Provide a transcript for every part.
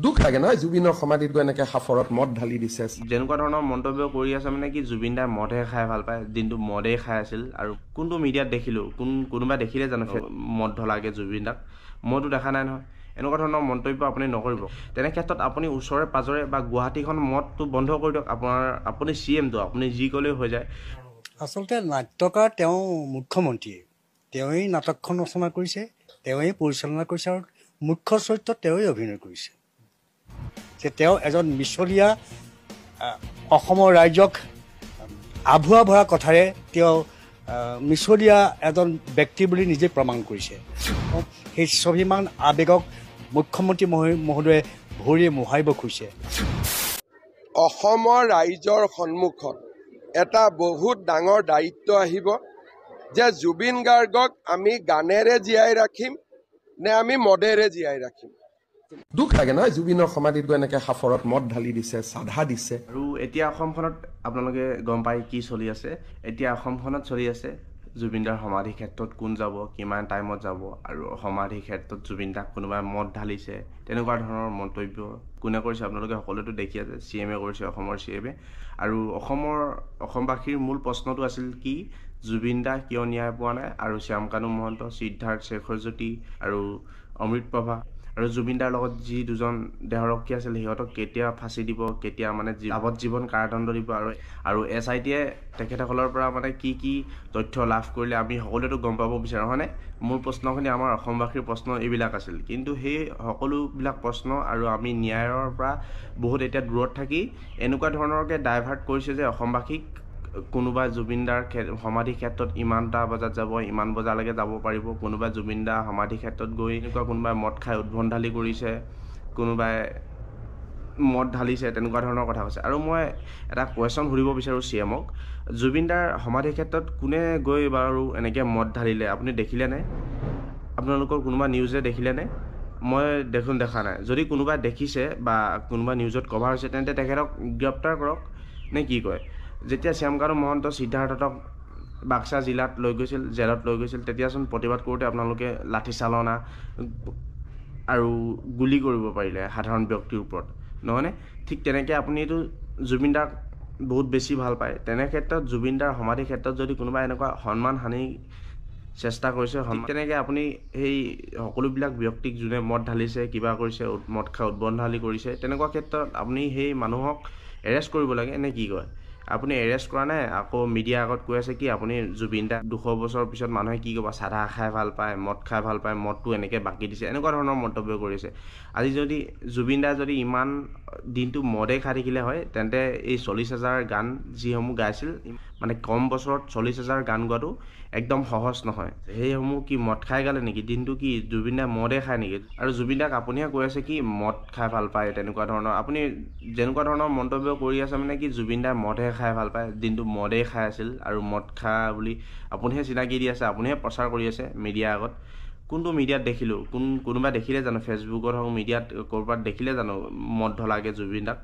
দুখ লাগে নহয় জুবিনৰ সমাধিত গৈ এনেকৈ সাফৰত মদ ঢালি দিছে। যেনেকুৱা ধৰণৰ মন্তব্য কৰি আছে, মানে কি জুবিন দাই মদহে খাই ভাল পায়, দিনটো মদেই খাই আছিল। আৰু কোনটো মিডিয়াত দেখিলোঁ, কোনোবা দেখিলে জানো মদ ঢলাকৈ জুবিন দাক? মইতো দেখা নাই নহয়। এনেকুৱা ধৰণৰ মন্তব্য আপুনি নকৰিব। তেনে ক্ষেত্ৰত আপুনি ওচৰে পাঁজৰে বা গুৱাহাটীখন মদটো বন্ধ কৰি দিয়ক। আপুনি চি এমটো, আপুনি যি ক'লেও হৈ যায়। আচলতে নাট্যকাৰ তেওঁ মুখ্যমন্ত্ৰীয়ে, তেওঁৱেই নাটকখন ৰচনা কৰিছে, তেওঁৱেই পৰিচালনা কৰিছে আৰু মুখ্য চৰিত্ৰত তেওঁৱেই অভিনয় কৰিছে। যে তেওঁ এজন মিছলীয়া, অসমৰ ৰাইজক আভুৱা ভৰা কথাৰে তেওঁ মিছলীয়া এজন ব্যক্তি বুলি নিজে প্ৰমাণ কৰিছে। সেই স্বাভিমান আৱেগক মুখ্যমন্ত্ৰী মহোদয়ে ভৰিয়ে মোহাৰিব খুজিছে। অসমৰ ৰাইজৰ সন্মুখত এটা বহুত ডাঙৰ দায়িত্ব আহিব যে জুবিন গাৰ্গক আমি গানেৰে জীয়াই ৰাখিম নে আমি মদেৰে জীয়াই ৰাখিম। দুখ লাগে নহয় জুবিনৰ সমাধিত গৈ এনেকৈ সাফৰত মদ ঢালি দিছে, চাধা দিছে। আৰু এতিয়া অসমখনত আপোনালোকে গম পায় কি চলি আছে। এতিয়া অসমখনত চলি আছে জুবিনদাৰ সমাধি ক্ষেত্ৰত কোন যাব, কিমান টাইমত যাব, আৰু সমাধি ক্ষেত্ৰত জুবিন দাক কোনোবাই মদ ঢালিছে, তেনেকুৱা ধৰণৰ মন্তব্য কোনে কৰিছে আপোনালোকে সকলোৱেতো দেখি আছে। চি এমে কৰিছে, অসমৰ চি এমে। আৰু অসমবাসীৰ মূল প্ৰশ্নটো আছিল কি জুবিন দা কিয় ন্যায় পোৱা নাই, আৰু শ্যামকানু মহন্ত, সিদ্ধাৰ্থ শেখৰজ্যোতি আৰু অমৃত প্ৰভা আৰু জুবিন দাৰ লগত যি দুজন দেহৰক্ষী আছিল সিহঁতক কেতিয়া ফাঁচি দিব, কেতিয়া মানে যাৱজ্জীৱন কাৰাদণ্ড দিব, আৰু এছ I টিয়ে তেখেতসকলৰ পৰা মানে কি কি তথ্য লাভ কৰিলে আমি সকলোৱেতো গম পাব বিচাৰোঁ, হয়নে? মূল প্ৰশ্নখিনি আমাৰ অসমবাসীৰ প্ৰশ্ন এইবিলাক আছিল। কিন্তু সেই সকলোবিলাক প্ৰশ্ন আৰু আমি ন্যায়ৰ পৰা বহুত এতিয়া দূৰত থাকি এনেকুৱা ধৰণৰকৈ ডাইভাৰ্ট কৰিছে যে অসমবাসীক কোনোবা জুবিন দাৰ সমাধি ক্ষেত্ৰত ইমানটা বজাত যাব, ইমান বজালৈকে যাব পাৰিব, কোনোবা জুবিন দাৰ সমাধি ক্ষেত্ৰত গৈ এনেকুৱা কোনোবাই মদ খাই উদ্ভণ্ডালি কৰিছে, কোনোবাই মদ ঢালিছে, তেনেকুৱা ধৰণৰ কথা কৈছে। আৰু মই এটা কুৱেশ্যন সুধিব বিচাৰোঁ চি এমক, জুবিন দাৰ সমাধি ক্ষেত্ৰত কোনে গৈ বাৰু এনেকৈ মদ ঢালিলে আপুনি দেখিলেনে? আপোনালোকৰ কোনোবা নিউজে দেখিলেনে? মই দেখোন দেখা নাই। যদি কোনোবাই দেখিছে বা কোনোবা নিউজত কভাৰ হৈছে তেন্তে তেখেতক গ্ৰেপ্তাৰ কৰক নে কি কয়? যেতিয়া শ্যামকানু মহন্ত সিদ্ধাৰ্থক বাক্সা জিলাত লৈ গৈছিল, জেলত লৈ গৈছিল, তেতিয়াচোন প্ৰতিবাদ কৰোঁতে আপোনালোকে লাঠি চালনা আৰু গুলী কৰিব পাৰিলে সাধাৰণ ব্যক্তিৰ ওপৰত, নহয়নে? ঠিক তেনেকৈ আপুনি এইটো জুবিন দাক বহুত বেছি ভাল পায়, তেনে ক্ষেত্ৰত জুবিন দাৰ সমাধি ক্ষেত্ৰত যদি কোনোবা এনেকুৱা সন্মান হানি চেষ্টা কৰিছে, তেনেকৈ আপুনি সেই সকলোবিলাক ব্যক্তিক যোনে মদ ঢালিছে, কিবা কৰিছে, মদ খাই উদ্ভণ্ডালি কৰিছে, তেনেকুৱা ক্ষেত্ৰত আপুনি সেই মানুহক এৰেষ্ট কৰিব লাগে নে কি কয়? আপুনি এৰেষ্ট কৰা নাই, আকৌ মিডিয়াৰ আগত কৈ আছে কি আপুনি জুবিন দা 200 বছৰৰ পিছত মানুহে কি ক'ব, চাধা খাই ভাল পায়, মদ খাই ভাল পায়, মদটো এনেকৈ বাকি দিছে, এনেকুৱা ধৰণৰ মন্তব্য কৰিছে। আজি যদি জুবিন দা যদি ইমান দিনটো মদেই খাই থাকিলে হয়, তেন্তে এই 40,000 গান যিসমূহ গাইছিল, মানে কম বছৰত 40,000 গান গোৱাটো একদম সহজ নহয়। সেইসমূহ কি মদ খাই গালে নেকি? দিনটো কি জুবিন দাই মদেই খায় নেকি? আৰু জুবিন দাক আপুনিহে কৈ আছে কি মদ খাই ভাল পায়, তেনেকুৱা ধৰণৰ আপুনি যেনেকুৱা ধৰণৰ মন্তব্য কৰি আছে, মানে কি জুবিন দাই মদহে খাই ভাল পায়, দিনটো মদেই খাই আছিল আৰু মদ খা বুলি আপুনিহে চিনাকি দি আছে, আপুনিহে প্ৰচাৰ কৰি আছে মিডিয়াৰ আগত। কোনটো মিডিয়াত দেখিলোঁ, কোনোবা দেখিলে জানো? ফেচবুকত হওক, মিডিয়াত ক'ৰবাত দেখিলে জানো মদ ঢলাকৈ জুবিন দাক?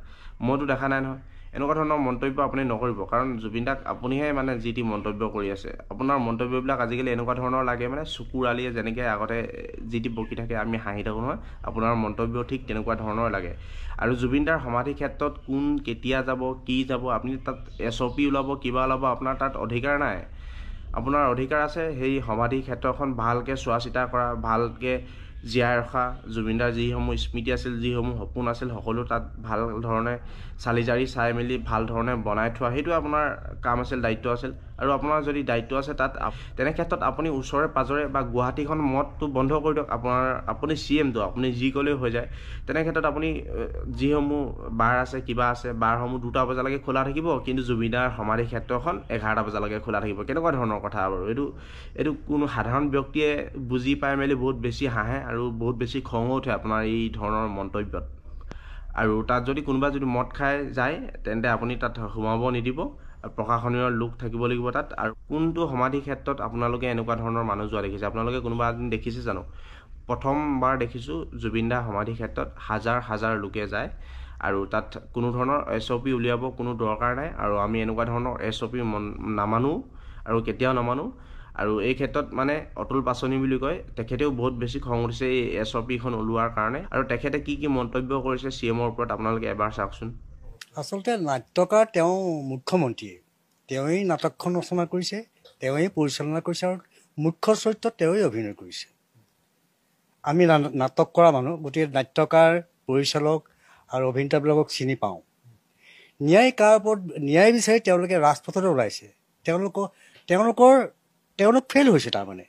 মইতো দেখা নাই নহয়। এনেকুৱা ধৰণৰ মন্তব্য আপুনি নকৰিব, কাৰণ জুবিন দাক আপুনিহে মানে যি টি মন্তব্য কৰি আছে। আপোনাৰ মন্তব্যবিলাক আজিকালি এনেকুৱা ধৰণৰ লাগে, মানে চকুৰ আলিয়ে যেনেকৈ আগতে যি টি বকি থাকে আমি হাঁহি থাকোঁ নহয়, আপোনাৰ মন্তব্য ঠিক তেনেকুৱা ধৰণৰ লাগে। আৰু জুবিন দাৰ সমাধি ক্ষেত্ৰত কোন কেতিয়া যাব, কি যাব, আপুনি তাত এছ অ' পি ওলাব, কিবা ওলাব, আপোনাৰ তাত অধিকাৰ নাই। আপোনাৰ অধিকাৰ আছে সেই সমাধি ক্ষেত্ৰখন ভালকৈ চোৱা চিতা কৰা, ভালকৈ জীয়াই ৰখা, জুবিন দাৰ যিসমূহ স্মৃতি আছিল, যিসমূহ সপোন আছিল, সকলো তাত ভাল ধৰণে চালি জাৰি চাই মেলি ভাল ধৰণে বনাই থোৱা, সেইটো আপোনাৰ কাম আছিল, দায়িত্ব আছিল। আৰু আপোনাৰ যদি দায়িত্ব আছে তাত, তেনে ক্ষেত্ৰত আপুনি ওচৰে পাঁজৰে বা গুৱাহাটীখন মদটো বন্ধ কৰি দিয়ক। আপুনি চি এমটো, আপুনি যি ক'লেও হৈ যায়। তেনে ক্ষেত্ৰত আপুনি যিসমূহ বাৰ আছে, কিবা আছে, বাৰসমূহ 2টা বজালৈকে খোলা থাকিব, কিন্তু জুবিন দাৰ সমাধি ক্ষেত্ৰখন 11টা বজালৈকে খোলা থাকিব। কেনেকুৱা ধৰণৰ কথা বাৰু? এইটো কোনো সাধাৰণ ব্যক্তিয়ে বুজি পাই মেলি বহুত বেছি হাঁহে আৰু বহুত বেছি খঙো উঠে আপোনাৰ এই ধৰণৰ মন্তব্যত। আৰু তাত যদি কোনোবা যদি মদ খাই যায়, তেন্তে আপুনি তাত সোমাব নিদিব, প্ৰশাসনীয় লোক থাকিব লাগিব তাত। আৰু কোনটো সমাধি ক্ষেত্ৰত আপোনালোকে এনেকুৱা ধৰণৰ মানুহ যোৱা দেখিছে? আপোনালোকে কোনোবা এদিন দেখিছে জানো? প্ৰথমবাৰ দেখিছোঁ জুবিন দা সমাধি ক্ষেত্ৰত হাজাৰ হাজাৰ লোকে যায় আৰু তাত কোনো ধৰণৰ এছ অ' পি উলিয়াব কোনো দৰকাৰ নাই। আৰু আমি এনেকুৱা ধৰণৰ এছ অ' পি নামানো আৰু কেতিয়াও নামানো। আৰু এই ক্ষেত্ৰত মানে অতুল পাচনি বুলি কয়, তেখেতেও বহুত বেছি খং উঠিছে এই এছ অ' পিখন ওলোৱাৰ কাৰণে। আৰু তেখেতে কি কি মন্তব্য কৰিছে চি এমৰ ওপৰত আপোনালোকে এবাৰ চাওকচোন। আচলতে নাট্যকাৰ তেওঁ মুখ্যমন্ত্ৰীয়ে, তেওঁৱেই নাটকখন ৰচনা কৰিছে, তেওঁৱেই পৰিচালনা কৰিছে আৰু মুখ্য চৰিত্ৰত তেওঁৱেই অভিনয় কৰিছে। আমি নাটক কৰা মানুহ, গতিকে নাট্যকাৰ, পৰিচালক আৰু অভিনেতাবিলাকক চিনি পাওঁ। ন্যায় কাৰ ওপৰত ন্যায় বিচাৰি তেওঁলোকে ৰাজপথতে ওলাইছে। তেওঁলোক ফেইল হৈছে, তাৰমানে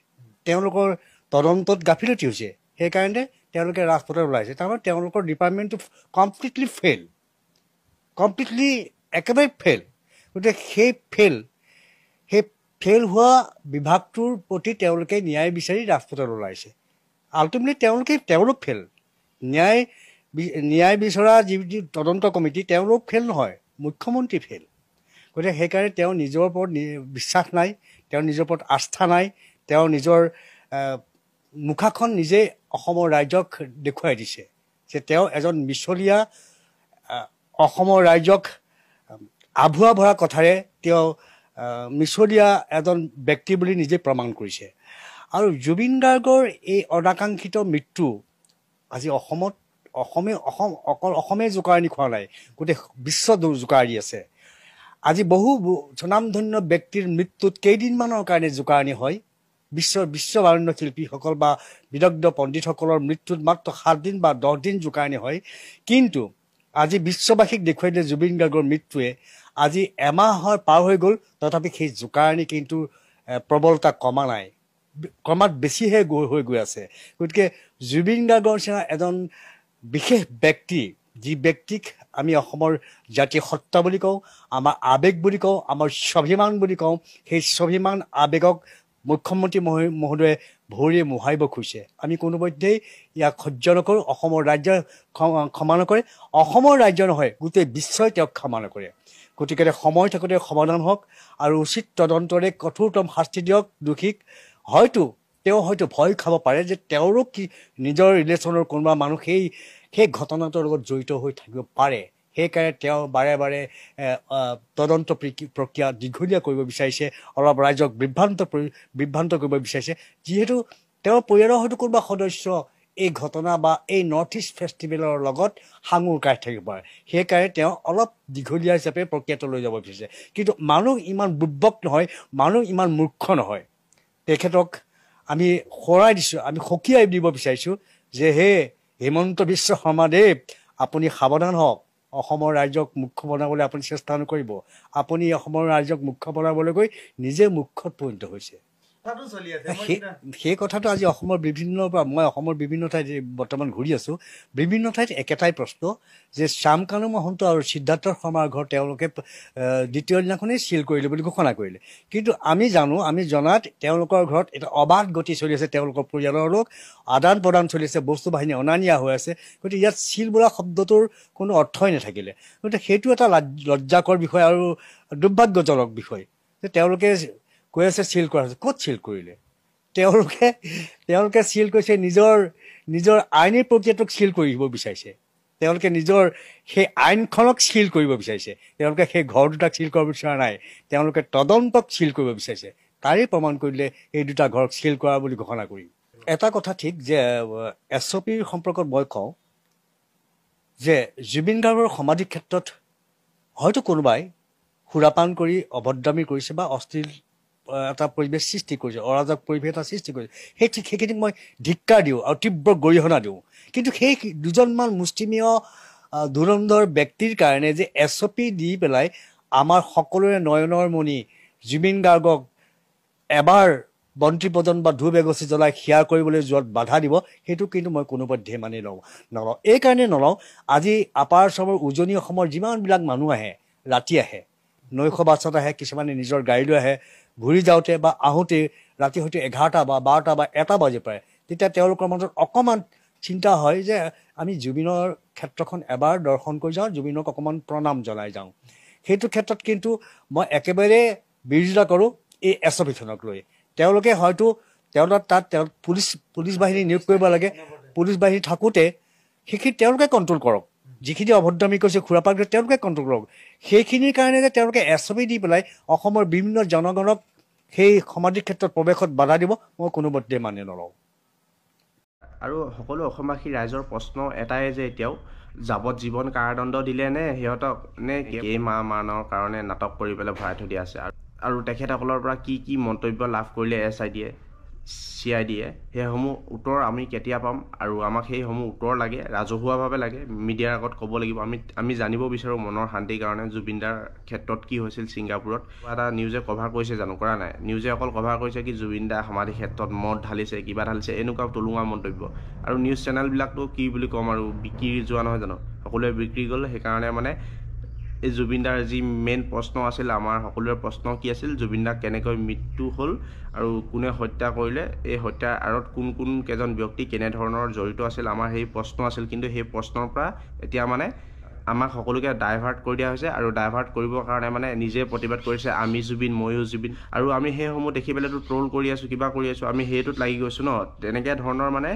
তেওঁলোকৰ তদন্তত গাফিলতি হৈছে, সেইকাৰণে তেওঁলোকে ৰাজপথত ওলাইছে। তাৰমানে তেওঁলোকৰ ডিপাৰ্টমেণ্টটো কমপ্লিটলি ফেইল, কমপ্লিটলি একেবাৰে ফেইল। গতিকে সেই ফেইল হোৱা বিভাগটোৰ প্ৰতি তেওঁলোকে ন্যায় বিচাৰি ৰাজপথত ওলাইছে। আল্টিমেটলি তেওঁলোক ফেইল। ন্যায় বিচৰা যি তদন্ত কমিটি, তেওঁলোক ফেইল নহয়, মুখ্যমন্ত্ৰী ফেইল। গতিকে সেইকাৰণে তেওঁ নিজৰ ওপৰত বিশ্বাস নাই, তেওঁ নিজৰ ওপৰত আস্থা নাই, তেওঁ নিজৰ মুখাখন নিজেই অসমৰ ৰাইজক দেখুৱাই দিছে যে তেওঁ এজন মিছলীয়া, অসমৰ ৰাইজক আভুৱা ভৰা কথাৰে তেওঁ মিছলীয়া এজন ব্যক্তি বুলি নিজে প্ৰমাণ কৰিছে। আৰু জুবিন গাৰ্গৰ এই অনাকাংক্ষিত মৃত্যু আজি অসমত অকল অসমে জোকাৰণি খোৱা নাই, গোটেই বিশ্ব জোকাৰি আছে। আজি বহু স্বনামধন্য ব্যক্তিৰ মৃত্যুত কেইদিনমানৰ কাৰণে জোকাৰণি হয়। বিশ্ববৰেণ্য শিল্পীসকল বা বিদগ্ধ পণ্ডিতসকলৰ মৃত্যুত মাত্ৰ 7 দিন বা 10 দিন জোকাৰণি হয়। কিন্তু আজি বিশ্ববাসীক দেখুৱাই দিলে জুবিন গাৰ্গৰ মৃত্যুৱে আজি এমাহৰ পাৰ হৈ গ'ল, তথাপি সেই জোকাৰণি কিন্তু প্ৰবলতা কমা নাই, ক্ৰমাৎ বেছিহে হৈ গৈ আছে। গতিকে জুবিন গাৰ্গৰ নিচিনা এজন বিশেষ ব্যক্তি, যি ব্যক্তিক আমি অসমৰ জাতীয় সত্তা বুলি কওঁ, আমাৰ আৱেগ বুলি কওঁ, আমাৰ স্বাভিমান বুলি কওঁ, সেই স্বাভিমান আৱেগক মুখ্যমন্ত্ৰী মহোদয়ে ভৰিৰে মোহাৰিব খুজিছে। আমি কোনোপধ্যেই ইয়াক সহ্য নকৰোঁ। অসমৰ ৰাজ্যই ক্ষমা নকৰে, অসমৰ ৰাজ্য নহয় গোটেই বিশ্বই তেওঁক ক্ষমা নকৰে। গতিকে সময় থাকোঁতে সমাধান হওক আৰু উচিত তদন্তৰে কঠোৰতম শাস্তি দিয়ক দোষীক। হয়তো তেওঁ ভয় খাব পাৰে যে তেওঁৰো কি নিজৰ ৰিলেশ্যনৰ কোনোবা মানুহ সেই ঘটনাটোৰ লগত জড়িত হৈ থাকিব পাৰে, সেইকাৰণে তেওঁ বাৰে বাৰে তদন্ত প্ৰক্ৰিয়া দীঘলীয়া কৰিব বিচাৰিছে, অলপ ৰাইজক বিভ্ৰান্ত কৰিব বিচাৰিছে। যিহেতু তেওঁৰ পৰিয়ালৰ হয়তো কোনোবা সদস্য এই ঘটনা বা এই নৰ্থ ইষ্ট ফেষ্টিভেলৰ লগত সাঙুৰ খাই থাকিব পাৰে, সেইকাৰণে তেওঁ অলপ দীঘলীয়া হিচাপে প্ৰক্ৰিয়াটো লৈ যাব বিচাৰিছে। কিন্তু মানুহ ইমান বুৰ্বক নহয়, মানুহ ইমান মূৰ্খ নহয়। তেখেতক আমি সোঁৱৰাই দিছোঁ, আমি সকীয়াই দিব বিচাৰিছোঁ যে হে হিমন্ত বিশ্ব শৰ্মাদেৱ, আপুনি সাৱধান হওক। অসমৰ ৰাইজক মুখ্য বনাবলৈ আপুনি চেষ্টা নকৰিব। আপুনি অসমৰ ৰাইজক মুখ্য বনাবলৈ গৈ নিজে মুখ্যত পৰিণত হৈছে। সেই কথাটো আজি অসমৰ বিভিন্ন পৰা, মই অসমৰ বিভিন্ন ঠাইত বৰ্তমান ঘূৰি আছোঁ, বিভিন্ন ঠাইত একেটাই প্ৰশ্ন যে শ্যামকানু মহন্ত আৰু সিদ্ধাৰ্থ শৰ্মাৰ ঘৰ তেওঁলোকে দ্বিতীয় দিনাখনেই চিল কৰিলে বুলি ঘোষণা কৰিলে। কিন্তু আমি জানো, আমি জনাত তেওঁলোকৰ ঘৰত এটা অবাধ গতি চলি আছে, তেওঁলোকৰ পৰিয়ালৰ লোক আদান প্ৰদান চলি আছে, বস্তু বাহিনী অনা নিয়া হৈ আছে। গতিকে ইয়াত চিল বোলা শব্দটোৰ কোনো অৰ্থই নাথাকিলে। গতিকে সেইটো এটা লজ্জাকৰ বিষয় আৰু দুৰ্ভাগ্যজনক বিষয় যে তেওঁলোকে কৈ আছে চিল কৰা হৈছে। ক'ত চিল কৰিলে? তেওঁলোকে চিল কৰিছে, নিজৰ আইনী প্ৰক্ৰিয়াটোক চিল কৰিব বিচাৰিছে, তেওঁলোকে নিজৰ সেই আইনখনক চিল কৰিব বিচাৰিছে, তেওঁলোকে সেই ঘৰ দুটাক চিল কৰিব বিচৰা নাই, তেওঁলোকে তদন্তক চিল কৰিব বিচাৰিছে। তাৰেই প্ৰমাণ কৰিলে এই দুটা ঘৰক চিল কৰা বুলি ঘোষণা কৰি। এটা কথা ঠিক যে এছ অ' পিৰ সম্পৰ্কত মই কওঁ যে জুবিন গাৰ্গৰ সমাধি ক্ষেত্ৰত হয়তো কোনোবাই সুৰাপান কৰি অভদ্ৰামী কৰিছে বা অশ্লীল এটা পৰিৱেশ সৃষ্টি কৰিছে, অৰাজক পৰিৱেশ এটা সৃষ্টি কৰিছে, সেইখিনিক মই ধিক্কাৰ দিওঁ আৰু তীব্ৰ গৰিহণা দিওঁ। কিন্তু সেই দুজনমান মুষ্টিমেয় ধুৰন্ধৰ ব্যক্তিৰ কাৰণে যে এছ অ' পি দি পেলাই আমাৰ সকলোৰে নয়নৰ মণি জুবিন গাৰ্গক এবাৰ বন্তি প্ৰজন বা ধূপ এগছি জ্বলাই সেৱা কৰিবলৈ যোৱাত বাধা দিব, সেইটো কিন্তু মই কোনোপধ্যেই মানি নলওঁ। এইকাৰণে নলওঁ, আজি আপাৰ আছামৰ, উজনি অসমৰ যিমানবিলাক মানুহ আহে, ৰাতি আহে, নৈশ বাছত আহে, কিছুমানে নিজৰ গাড়ী লৈ আহে, ঘূৰি যাওঁতে বা আহোঁতে ৰাতি হয়তো 11টা বা 12টা বা 1টা বাজি পাৰে, তেতিয়া তেওঁলোকৰ মাজত অকণমান চিন্তা হয় যে আমি জুবিনৰ ক্ষেত্ৰখন এবাৰ দৰ্শন কৰি যাওঁ, জুবিনক অকণমান প্ৰণাম জনাই যাওঁ। সেইটো ক্ষেত্ৰত কিন্তু মই একেবাৰে বিৰোধিতা কৰোঁ এই এছ অ' পিখনক লৈ। তেওঁলোকে হয়তো তেওঁলোক তাত তেওঁ পুলিচ বাহিনী নিয়োগ কৰিব লাগে, পুলিচ বাহিনী থাকোঁতে সেইখিনি তেওঁলোকে কণ্ট্ৰল কৰক, যিখিনি অভদ্ৰামী কৰিছে, সুৰাপান কৰিছে, তেওঁলোকে কণ্ট্ৰল কৰক। সেইখিনিৰ কাৰণে যে তেওঁলোকে এছ অ' পি দি পেলাই অসমৰ বিভিন্ন জনগণক সেই সমাধি ক্ষেত্ৰত প্ৰৱেশত বাধা দিব, মই কোনোপধ্যেই মানি নলওঁ। আৰু সকলো অসমবাসী ৰাইজৰ প্ৰশ্ন এটাই যে এতিয়াও যাৱজ্জীৱন কাৰাদণ্ড দিলে নে সিহঁতক, নে কেইমাহমানৰ কাৰণে নাটক কৰি পেলাই ভৰাই থৈ দিয়া আছে? আৰু তেখেতসকলৰ পৰা কি কি মন্তব্য লাভ কৰিলে এছ I ডিয়ে, চি I ডিয়ে, সেইসমূহ উত্তৰ আমি কেতিয়া পাম? আৰু আমাক সেইসমূহ উত্তৰ লাগে, ৰাজহুৱাভাৱে লাগে, মিডিয়াৰ আগত ক'ব লাগিব। আমি জানিব বিচাৰোঁ মনৰ শান্তিৰ কাৰণে জুবিনদাৰ ক্ষেত্ৰত কি হৈছিল ছিংগাপুৰত। এটা নিউজে কভাৰ কৰিছে জানো? কৰা নাই। নিউজে অকল কভাৰ কৰিছে কি জুবিন দা সমাধি ক্ষেত্ৰত মদ ঢালিছে, কিবা ঢালিছে, এনেকুৱা টুলুঙা মন্তব্য। আৰু নিউজ চেনেলবিলাকতো কি বুলি ক'ম আৰু, বিক্ৰী যোৱা নহয় জানো, সকলোৱে বিক্ৰী গ'ল। সেইকাৰণে মানে এই জুবিনদাৰ যি মেইন প্ৰশ্ন আছিল, আমাৰ সকলোৰে প্ৰশ্ন কি আছিল, জুবিনদাক কেনেকৈ মৃত্যু হ'ল আৰু কোনে হত্যা কৰিলে, এই হত্যাৰ আঁৰত কোন কোন কেইজন ব্যক্তি কেনেধৰণৰ জড়িত আছিল, আমাৰ সেই প্ৰশ্ন আছিল। কিন্তু সেই প্ৰশ্নৰ পৰা এতিয়া মানে আমাক সকলোকে ডাইভাৰ্ট কৰি দিয়া হৈছে। আৰু ডাইভাৰ্ট কৰিবৰ কাৰণে মানে নিজে প্ৰতিবাদ কৰিছে, আমি জুবিন, ময়ো জুবিন। আৰু আমি সেইসমূহ দেখি পেলাইতো ট্ৰল কৰি আছোঁ, কিবা কৰি আছোঁ, আমি সেইটোত লাগি গৈছোঁ ন। তেনেকৈ ধৰণৰ মানে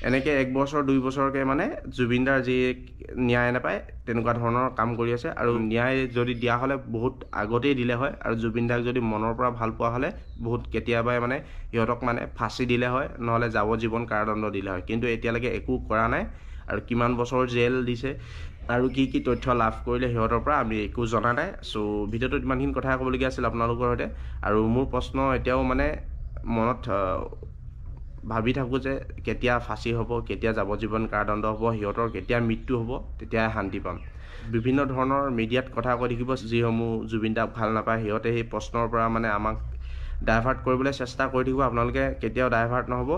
এনেকৈ এক বছৰ দুই বছৰকৈ মানে জুবিনদাৰ যি ন্যায় নাপায় তেনেকুৱা ধৰণৰ কাম কৰি আছে। আৰু ন্যায় যদি দিয়া হ'লে বহুত আগতেই দিলে হয়, আৰু জুবিনদাক যদি মনৰ পৰা ভাল পোৱা হ'লে বহুত কেতিয়াবাই মানে সিহঁতক মানে ফাঁচি দিলে হয়, নহ'লে যাৱজ্জীৱন কাৰাদণ্ড দিলে হয়। কিন্তু এতিয়ালৈকে একো কৰা নাই। আৰু কিমান বছৰ জেল দিছে আৰু কি কি তথ্য লাভ কৰিলে সিহঁতৰ পৰা আমি একো জনা নাই। চ' ভিডিঅ'টোত ইমানখিনি কথাই ক'বলগীয়া আছিল আপোনালোকৰ সৈতে। আৰু মোৰ প্ৰশ্ন এতিয়াও মানে মনত ভাবি থাকোঁ যে কেতিয়া ফাঁচি হ'ব, কেতিয়া যাৱজ্জীৱন কাৰাদণ্ড হ'ব, সিহঁতৰ কেতিয়া মৃত্যু হ'ব, তেতিয়াহে শান্তি পাম। বিভিন্ন ধৰণৰ মিডিয়াত কথা কৈ থাকিব যিসমূহ জুবিন দাক ভাল নাপায়, সিহঁতে সেই প্ৰশ্নৰ পৰা মানে আমাক ডাইভাৰ্ট কৰিবলৈ চেষ্টা কৰি থাকিব। আপোনালোকে কেতিয়াও ডাইভাৰ্ট নহ'ব।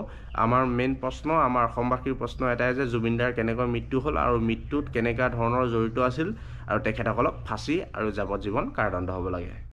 আমাৰ মেইন প্ৰশ্ন, আমাৰ অসমবাসীৰ প্ৰশ্ন এটাই যে জুবিনদাৰ কেনেকৈ মৃত্যু হ'ল আৰু মৃত্যুত কেনেকুৱা ধৰণৰ জড়িত আছিল, আৰু তেখেতসকলক ফাঁচি আৰু যাৱজ্জীৱন কাৰাদণ্ড হ'ব লাগে।